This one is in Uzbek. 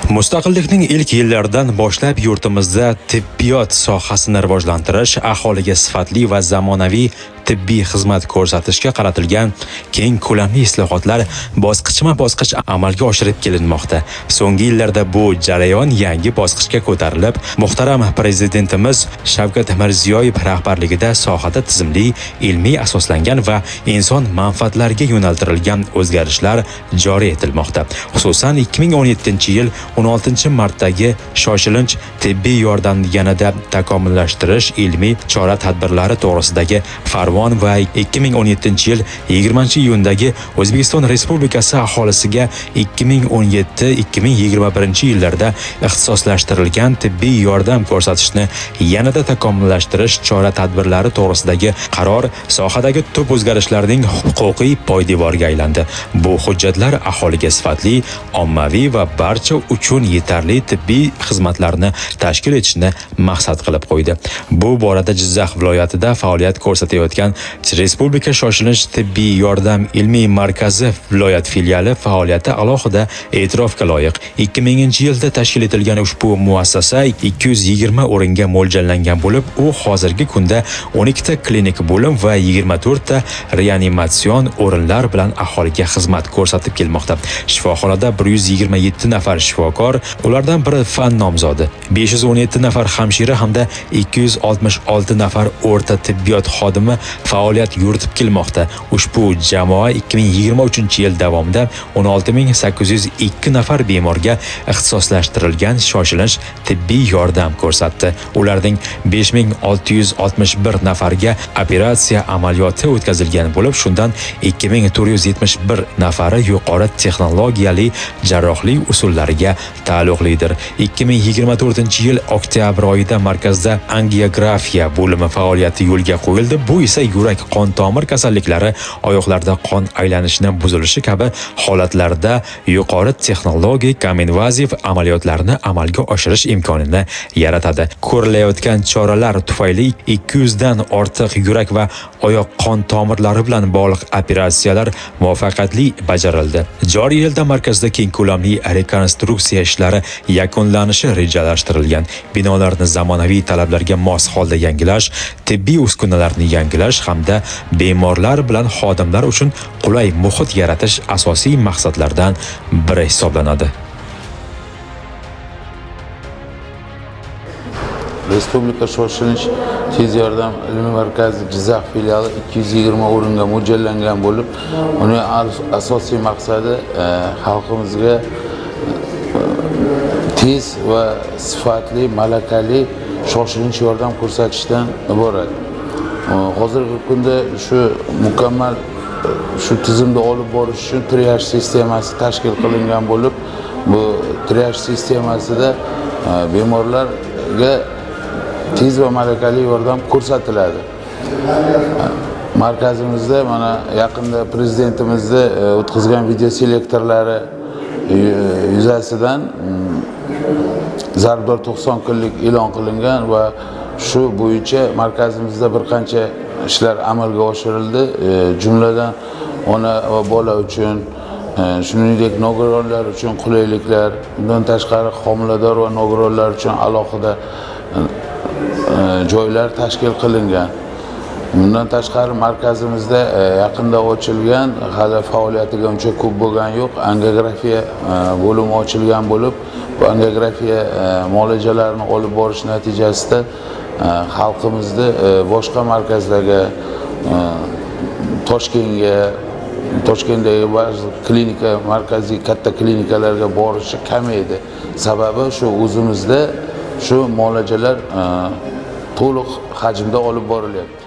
Mustaqillikning ilk yillaridan boshlab yurtimizda tibbiyot sohasini rivojlantirish, aholiga sifatli va zamonaviy tibbiy xizmat ko'rsatishga qaratilgan keng ko'lamli islohotlar bosqichma-bosqich amalga oshirib kelinmoqda. So'nggi yillarda bu jarayon yangi bosqichga ko'tarilib, muhtaram prezidentimiz Shavkat Mirziyoyev rahbarligida sohada tizimli, ilmiy asoslangan va inson manfaatlariga yo'naltirilgan o'zgarishlar joriy etilmoqda. Xususan, 2017-yil 16-martdagi shoshilinch tibbiy yordamni yanada takomillashtirish ilmiy chora-tadbirlari to'g'risidagi farmon va 2017-yil 20-iyundagi O'zbekiston Respublikasi aholisiga 2017-2021 yillarda ixtisoslashtirilgan tibbiy yordam ko'rsatishni yanada takomillashtirish chora-tadbirlari to'g'risidagi qaror sohadagi tub o'zgarishlarning huquqiy poydevoriga aylandi. Bu hujjatlar aholiga sifatli, ommaviy va barcha uchun yetarli tibbiy xizmatlarni tashkil etishni maqsad qilib qo'ydi. Bu borada Jizzax viloyatida faoliyat ko'rsatayotgan Respublika shoshilinch tibbiy yordam ilmiy markazi viloyat filiali faoliyati alohida e'tirofga loyiq. 2000-yilda tashkil etilgan ushbu muassasa 220 o'ringa mo'ljallangan bo'lib, u hozirgi kunda 12 ta klinik bo'lim va 24 ta reanimatsion o'rinlar bilan aholiga xizmat ko'rsatib kelmoqda. Shifoxonada 127 nafar shifokor, ulardan biri fan nomzodi, 517 nafar hamshira hamda 266 nafar o'rta tibbiyot xodimi faoliyat yuritib kelmoqda. Ushbu jamoa 2023-yil davomida 16802 nafar bemorga ixtisoslashtirilgan shoshilinch tibbiy yordam ko'rsatdi. Ularning 5661 nafarga operatsiya amaliyoti o'tkazilgan bo'lib, shundan 2471 nafari yuqori texnologiyali jarrohlik usullariga taalluqlidir. 2024-yil oktyabr oyida markazda angiografiya bo'limi faoliyati yo'lga qo'yildi. Bu esa yurak qon tomir kasalliklari, oyoqlarda qon aylanishini buzilishi kabi holatlarda yuqori texnologik invaziv amaliyotlarni amalga oshirish imkonini yaratadi. Ko'rilayotgan choralar tufayli 200 dan ortiq yurak va oyoq qon tomirlari bilan bog'liq operatsiyalar muvaffaqiyatli bajarildi. Joriy yilda markazda keng ko'lamli rekonstruksiya ishlari yakunlanishi rejalashtirilgan. Binolarni zamonaviy talablarga mos holda yangilash, tibbiy uskunalarni yangilash hamda bemorlar bilan xodimlar uchun qulay muhit yaratish asosiy maqsadlardan biri hisoblanadi. Respublika shoshilinch tez yordam ilmiy markazi Jizzax filiali 220 o'ringa mo'ljallangan bo'lib, uning asosiy maqsadi xalqimizga tez va sifatli, malakali shoshilinch yordam ko'rsatishdan iborat. Hozirgi kunda shu mukammal shu tizimni olib borish uchun triaj sistemasi tashkil qilingan bo'lib, bu triaj sistemasida bemorlarga tez va malakali yordam ko'rsatiladi. Markazimizda mana yaqinda prezidentimizni o'tkazgan video selektorlari yuzasidan zarbdor 90 kunlik e'lon qilingan va shu bo'yicha markazimizda bir qancha ishlar amalga oshirildi. Jumladan ona va bola uchun, shuningdek nogironlar uchun qulayliklar, undan tashqari homilador va nogironlar uchun alohida joylar tashkil qilingan. Bundan tashqari markazimizda yaqinda ochilgan, hali faoliyatiga uncha ko'p bo'lgan yo'q, angiografiya bo'limi ochilgan bo'lib, bu angiografiya muolajalarini olib borish natijasida xalqimizni boshqa markazlarga, Toshkentga, Toshkentdagi ba'zi klinika, markaziy katta klinikalarga borishi kamaydi. Sababi shu o'zimizda shu muolajalar to'liq hajmda olib borilyapti.